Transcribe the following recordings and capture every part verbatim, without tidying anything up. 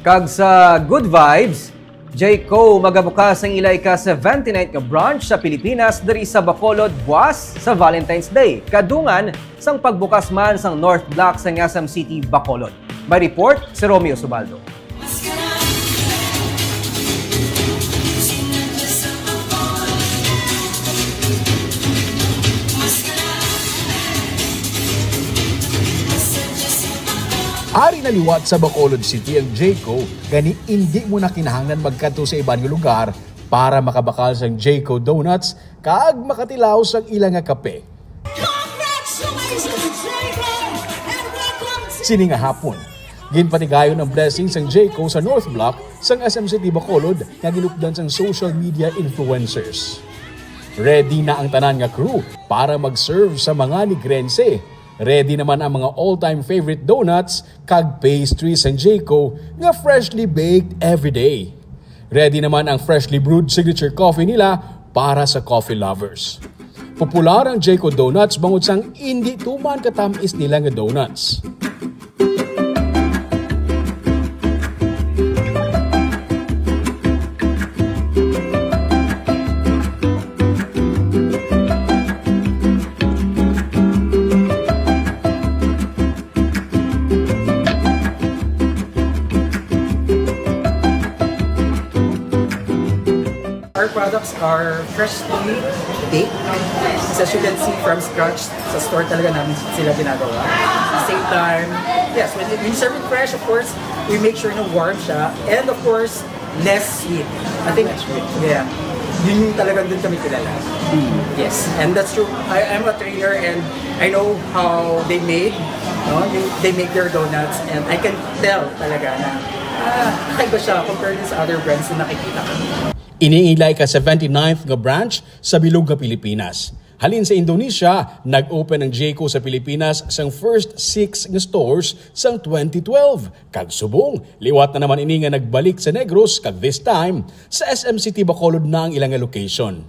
Kag sa Good Vibes, Jayco magabukas ang ila ika seventy-ninth nga branch sa Pilipinas diri sa Bacolod buas sa Valentine's Day, kadungan sang pagbukas man sang North Block sang S M City Bacolod. May report si Romeo Subaldo. Ari na liwat sa Bacolod City ang Jayco, gani indi mo na kinahanglan magkadto sa iban nga lugar para makabakal sang Jayco Donuts kag makatilaw sang ila nga kape. Congratulations, Jayco! And welcome to Sini nga hapon, ginpatigayon ang blessing sang Jayco sa North Block sang S M City Bacolod nga ginupdan sang social media influencers. Ready na ang tanan nga crew para mag-serve sa mga Negrense. Ready naman ang mga all-time favorite donuts kag pastries sang Jayco nga freshly baked every day. Ready naman ang freshly brewed signature coffee nila para sa coffee lovers. Popular ang Jayco Donuts bangod sang indi tuman katamis nila nga donuts. Our products are freshly baked. As you can see, from scratch, sa store talaga namin sila ginagawa. At the same time, yes, when we serve it fresh, of course, we make sure na warm siya. And of course, less sweet. I think, yeah, yun yung talagang dun kami kilala. Yes, and that's true. I, I'm a trainer and I know how they made, no? Yung, they make their donuts and I can tell talaga na ah, kakaiba siya compared sa other brands na nakikita ko. Ini ang ila ika seventy-ninth nga branch sa bilog nga Pilipinas. Halin sa Indonesia, nag-open ang Jayco sa Pilipinas sang first six nga stores sang twenty twelve. Kag subong, liwat na naman ini nga nagbalik sa Negros, kag this time, sa S M City Bacolod na ang ila nga location.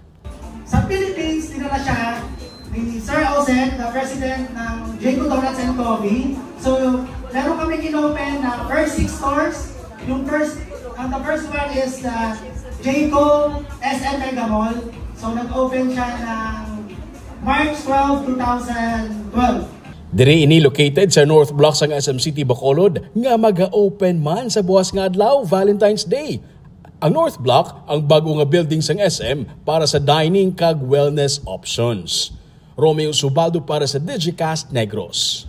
Sa Philippines, dinala siya ni Sir Ausen, the president ng Jayco Donuts and Coffee. So, meron kami in-open na first six stores. Yung first, ang the first one is uh, Jayco S M Mega Mall. So, nag-open siya ng March twelve, two thousand twelve. Diri ini located sa North Block sang S M City Bacolod nga maga-open man sa buas nga adlaw, Valentine's Day. Ang North Block ang bag-o nga building sang S M para sa dining kag wellness options. Romeo Subaldo para sa Digicast Negros.